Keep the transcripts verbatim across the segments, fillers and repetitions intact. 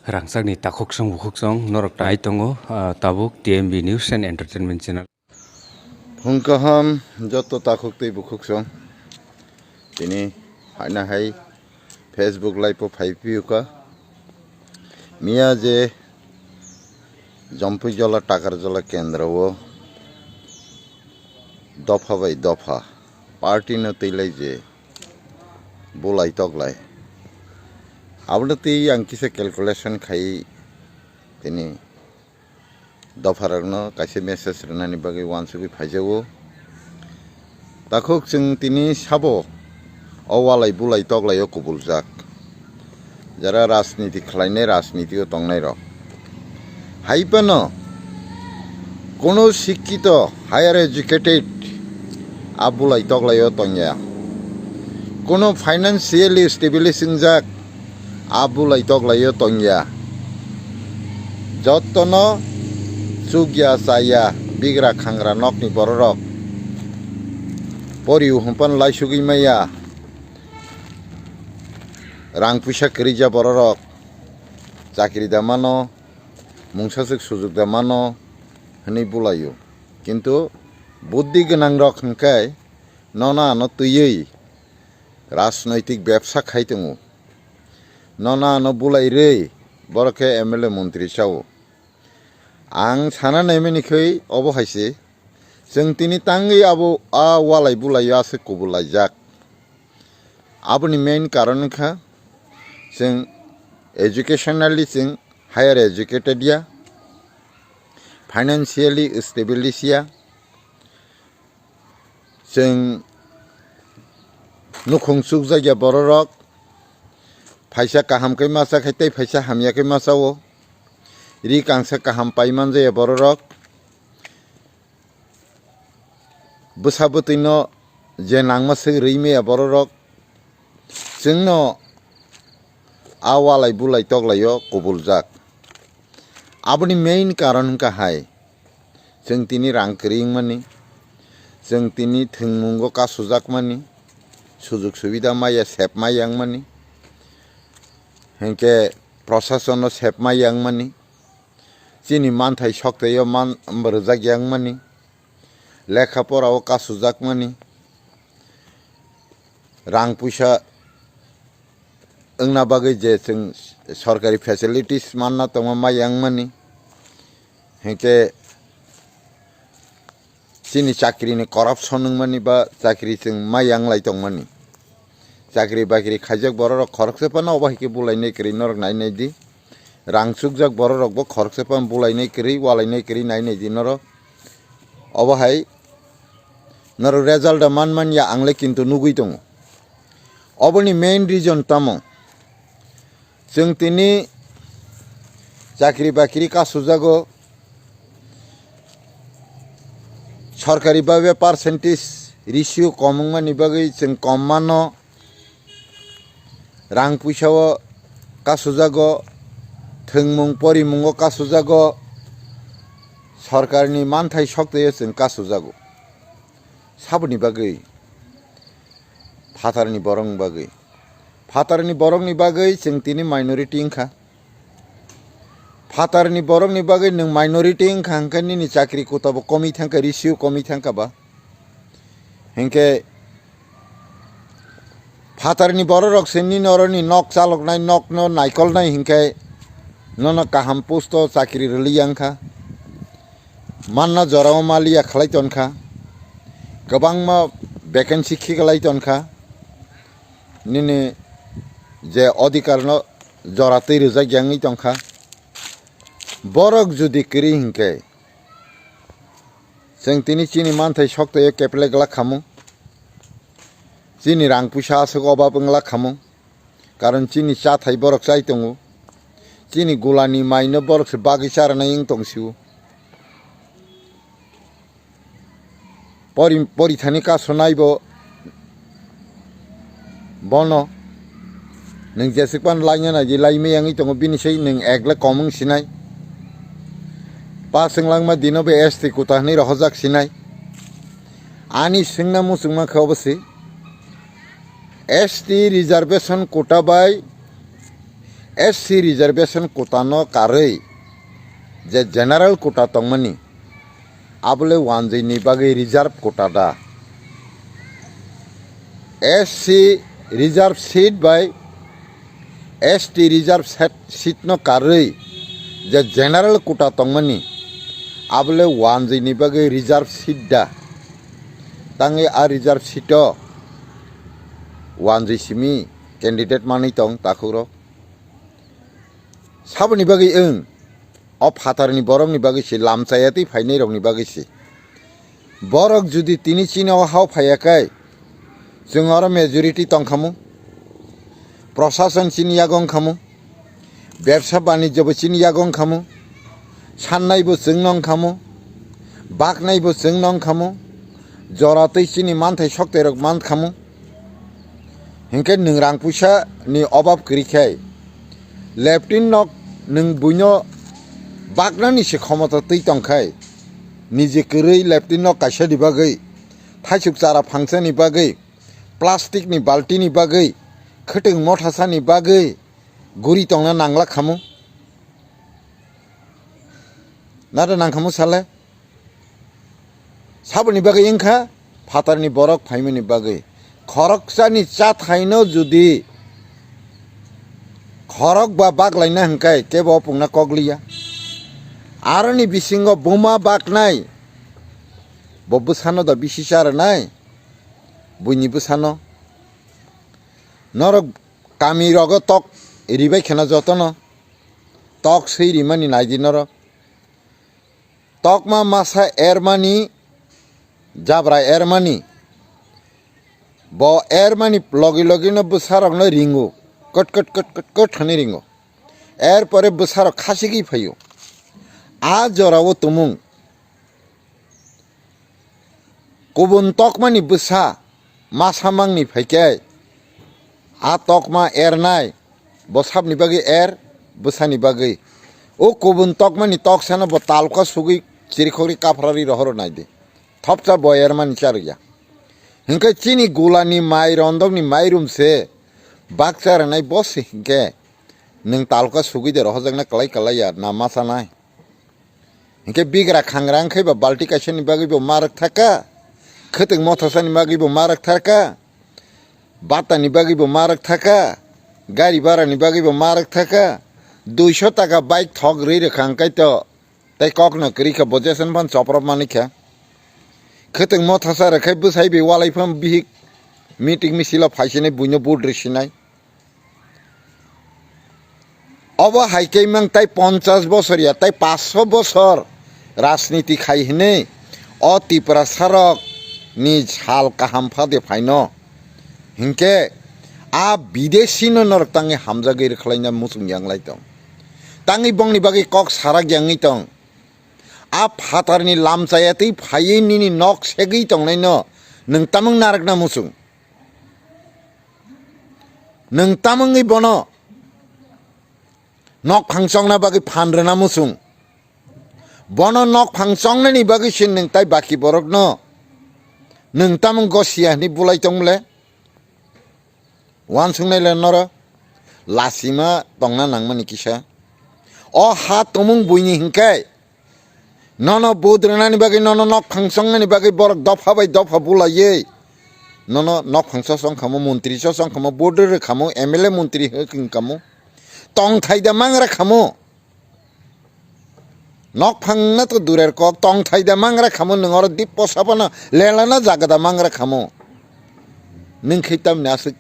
Rangchakni takhuk song bukhuk song norok tai tongo, ah, tabuk T M B News and Entertainment Channel. Phung kaham joto takhuk tei bukhuk song. Tini haina hai Facebook live o phai phiuka. Miya je Jompuijola Takarjola kendro o dopha bai dopha party no twi lai je bulai toklai. Abono twi ang kisa calculation khai tini dopharokno kaisa message rwnani bagwi uansugwi phaijago. Takhuk chwng tini sabo o walai bulai toklaio kubuljak. Jara rajniti khlainai, rajnitio tongnairok. Hai phano kono sikkito, higher educated a bulai toklaio tongya. Kono financially established wngjak a bulai toklaio tongya. Jottono chukya chaya bigra khangra nokni bororok poriu hwnphano laisugwi maya. Rang puisa kwrwija bororok chakri da mano, mungsaswk sujuk da mano hwnwi bulaio. Kintu buddi gwnangrok hwnkhe nono ano twiwi rajnoitik bebsa khai tongo. Nono ano bulai rwi borok khe M L A montri chao. Ang sana naimani khe obo hai se, chwng tini tangwi abo a walai bulaio aswk kubul laijak. Aboni main karon wngkha chwng educationally chwng higher educated ya, financially established ya, chwng nukhung chukjakya bororok, phaisa kaham khe masa khai tei phaisa hamya khe masa o, ri kangsa kaham pai manjaya bororok, bwsa bwtwino je nangma swk rwi maya bororok, chwngno a walai bulai toklaio kubuljak. Aboni main karon wngkha hai, chwng tini rang kwrwi wngmani, chwng tini thwngmungo kasujakmani, sujuk subida maya sep maya wngmani, hinkhe prosasono sep maya wngmani, chini manthai sokteio man rwjakya wngmani, lekha porao kasujakmani, rang puisa wngna bagwi je chwng sorkari facilities manna tongma maya wngmani, hinkhe chini chakrini corruption wngmani ba chakri chwng maya wnglai tongmani. Chakri bakri khaijak bororok khoroksa phano obo hai khe bulainai kwrwi norok nai nai di. Rang chukjak bororokbo khoroksa phano bulainai kwrwi, walainai kwrwi nai nai di norok. Obo hai norok result da man man ya, ang le kintu nugwi tongo. Oboni main reason tamo? Chwng tini chakri bakri kasujago, sorkari babe percentage ratio kom wngmani bagwi chwng kom mano, rang puisao kasujago, thwngmung porimungo kasujago, sorkarni manthai soktoyo chwng kasujago. Saboni bagwi? Phatarni borokni bagwi. Phatarni borokni bagwi chwng tini minority wngkha. Phatarni borokni bagwi nwng minority wngkha hwnkhe nini chakri kotabo komwi thangkha, ratio komwi thangkha ba. Hinkhe phatarni bororok se nini oroni nok chaloknai, nokno naikolnai hinkhe nono kaham posto chakri rwliya wngkha. Manna jorao maliya khlai tonkha, kwbangma vacancy khiklai tonkha, nini je odhikarno jora twi rwjak yangwi tonkha. Borok jodi kwrwi hinkhe chwng tini chini manthai soktoyo keple glak khamu, chini rang puisa aswk obab wng lak khamu. Karon chini chathai borok chai tongo. Chini gulani maino borok se bagwi charanai wng tong sio. Pori, porithani kaso naibo bono. Nwng jeswk pan laina naidi, laimai yangwi tongo, bini sai nwng ekle kom wng sinai. Pas wng langma dino bo S T kota hwnwi rohorjak sinai. Ani swngna muchungma khe obo se. S T reservation quota bai S C reservation quota no karwi je general quota tongmani, abole wanjwi ni bagwi reserve quota da? S C reserve seat bai S T reserve set, seat no karwi je general quota tongmani, abole wanjwi ni bagwi reserve seat da? Tangwi a reserve seat o wanjwi simi candidate manwi tong takhukrok. Saboni bagwi wng, o phatarni borokni bagwi se, lamchaya twi phainairokni bagwi se. Borok judi tini chini o hao phaiya khe, chwng oro majority tongkhamu, prosason chini yago wngkhamu, bebsa banijyo bo chini yago wngkhamu, sannai bo chwngno wngkhamu, baknai bo chwngno wngkhamu, jora twi chini manthai soktairok mankhamu. Hinkhe nwng rang puisa ni obab kwrwi khe, leptin nok nwng buino baknani se khomota twi tongkhai, niji kwrwi leptin nok kaisa ni bagwi, thaisuk chara phangsa ni bagwi, plastic ni balti ni bagwi, khwtwng mothasa ni bagwi guri tongna nangla khamu? Nada nangkhamu sale? Saboni bagwi wngkha phatarni borok phaimani bagwi. Khoroksani chathaino judi khorok ba baklaina hwnkhe kebo o pungna kokliya. Aroni bisingo buma baknai, bo bwsano da bisi charwnai, buini bwsano. Norok kami rogo tok ribai kheno jotono tok swi rimani naidi norok. Tokma masa ermani, jabra ermani. Bo ermani logi logino bwsarokno ringo. Kot, kot, kot, kot, kot hwnwi ringo. Erpore bwsarok khasigwi phaio. A jorao tumung. Kubun tokmani bwsa masa mangni phaikhe, a tokma ernai, bo sabni bagwi er, bwsani bagwi. O kubun tokmani toksano bo talka sugwi chirikhogwi kaphrarwi rohoro naidi. Thopsa bo ermani charwya. Hinkhe chini gulani mai rondokni mairum se bakcha rwnai bo se hinkhe nwng talka sugwi de rohojakna kwlai kwlai ya na ma chanai. Hinkhe bigra khangra wngkhai ba balti kaisa ni bagwi bo ma rwk thaka, khwtwng mothasa ni bagwi bo ma rwk thaka, bata ni bagwi bo ma rwk thaka, gari bara ni bagwi bo ma rwk thaka, duiso taka bike thok rwi rwkha hwnkhe to tei kok no kwrwi kha bo jeswng phan choprop manwi kha. Khwtwng mothasa rwkhai bwsai bai walai phan bihik meeting misil o phaisinai buino budri sinai. Obo hai khe mang tai ponchas bosor ya, tai paanch sho bosor rajniti khai hwnwi o Tiprasarok ni sal kaham phade phaino. Hinkhe a bidesi no norok tangwi hamjagwi rwkhlaina muchung yanglai tong. Tangwi bongni bagwi kok sarak yangwi tong. A phatarni lamchaya twi phaiwi nini nok segwi tongnaino nwng tamung narwkna muchung. Nwng tamungwi bono nok phang chongna bagwi phan rwna muchung. Bono nok phang chongnani bagwi se nwng tai baki borokno nwng tamung gosiya hwnwi bulai tongmole? Wansuknai le noro lasima tongna nangmani kisa. O ha tumung buini hinkhe nono budrwnani bagwi, nono nok phang chongnani bagwi borok dopha bai dopha bulaiwi nono nok phang chosong khamo, montri chosong khamo, budri rwkhamo, M L A montri hwkong khamo, tongthai da mangra khamo. Nok phangna to durer kok, tongthai da mangra khamo, nwng oro dippo saphano lelana jaga da mangra khamo. Nwng khe tamni aswk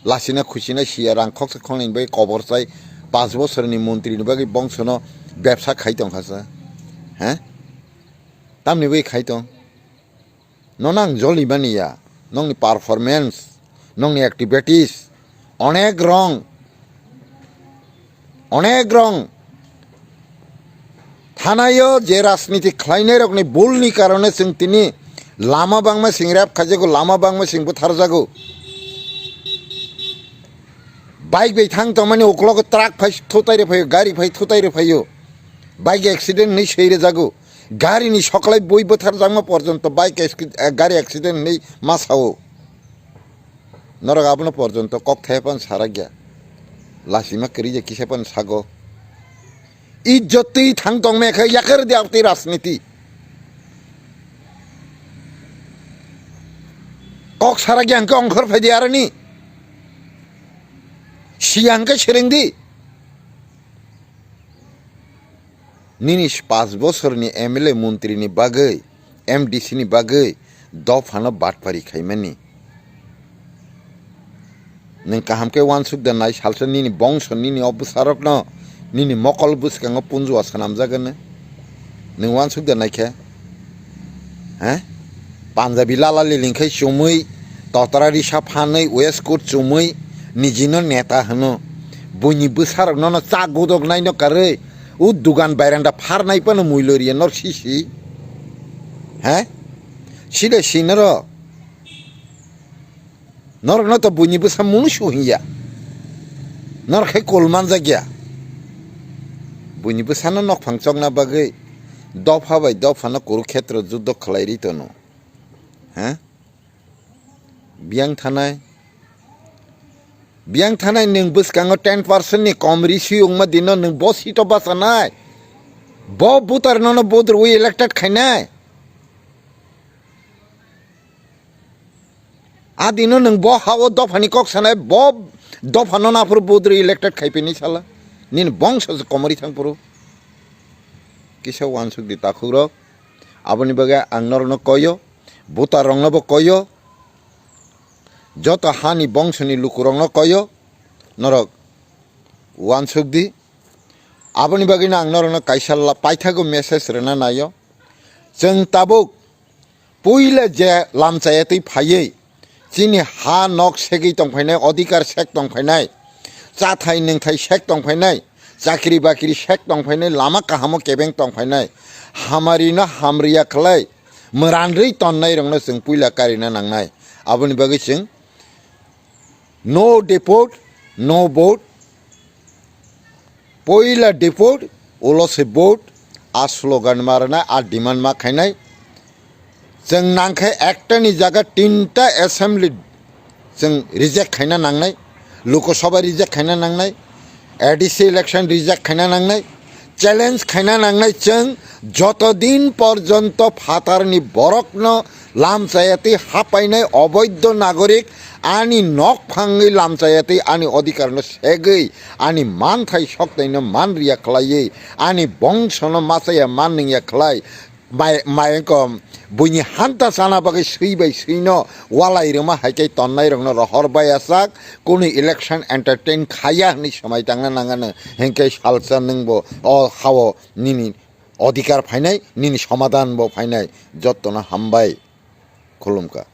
lasina khusina siya rang khoksa khoknwi bagwi kobor chai, panch bosorni montri ni bagwi bongsono bebsa khai tongkha sa. He? Tamni bagwi khai tong? Nono ang joli mani ya, nokni performance, nokni activities, onek wrong, onek wrong. Thanaio je rajniti khlainairokni bulni karone chwng tini lama bangma chwng rep khaijago, lama bangma chwng butharjago. Bike bai thang tongmani uklogo truck phai thutai rw phaio, gari phai thutai rw phaio. Bike accident hwnwi swi rwjago. Gari ni soklai bui bwtharjakma porjonto bike acci-, eh, gari accident hinwi ma sao. Norok abono porjonto kok thaiphano sarakya. Lasima kwrwi je kisa phano sago. Ijjot twi thang tong me khe yakar di abtwi rajniti. Kok sara gyan khe ongkhor phai di aroni. Siyang khe sereng di. Nini pas bosorni M L A montri ni bagwi, M D C ni bagwi dophano batpari khaimani. Nwng kaham khe uansuk da nai, salsa nini bongso, nini o bwsarokno, nini mokol bwskango punjua swnamjagano. Nwng uansuk da nai khe? He? Punjabi lala liling khai chumui, totra risa phanwi, waistcoat chumui, nijino neta hwno. Buini bwsarok nono chak godok naino karwi, o dugan bairanda pharnai phano muilo riya nor sisi. He? Sile sinoro. Norokno to buini bwsa munu su hinya. Norok khe kol manjak ya. Buini bwsano nokphang chokna bagwi dopha bai dophano Kurukhetra juddo khlai ri tono. Ha? Biyang thanai. Biyang thanai nwng bwskango ten percent ni kom ri swi wngma dino nwng bo seat o bachanai. Bo voter nono vote rwi elected khainai. A dino nwng bo ha-o dophani kok sanai, bo dophano naphuru budri elected khaipini sala. Nini bongso se komori thangphuru. Kisa uansuk di takhukrok. Aboni bagwi ang norokno koyo, voter rokno bo koyo, joto hani bongsoni lukurokno koyo, norok uansuk di. Aboni bagwino ang norokno kaisa la-, paithago message rwna naio. Chwng tabuk puila je lamchaya twi phaiwi chini ha nok segwi tongphainai, odhikar sek tongphainai, chathai nwngthai sek tongphainai, chakri bakri sek tongphainai, lama kahamo kebeng tongphainai, hamarino hamriya khlai, mwranrwi tonnairokno chwng puila karina nangnai. Aboni bagwi chwng No deport, no vote. Poila deport, ulo se vote, a slogan ma rwnai, a demand ma khainai. Chwng nangkhe ekta ni jaga tinta assembly chwng reject khaina nangnai, Lok Sabha reject khaina nangnai, A D C election reject khaina nangnai, challenge khaina nangnai chwng joto din porjonto phatarni borokno lamchayatwi hapainai oboidho nagorik ani nok phangwi lamchayatwi ani odhikarno segwi ani manthai soktaino manriya khlaiwi ani bongsono machaya mannwngya khlai Bai-, mayengkom buini hanta chana bagwi swi bai swino walai rwma hai khe tonnairokno rohor bai achak, kunu election entertain khaya hwnwi swmai tangna nangano, hinkhe salsa nwngbo o hao nini odhikar phainai, nini somadhan bo phainai, jottono hambai, khulumkha.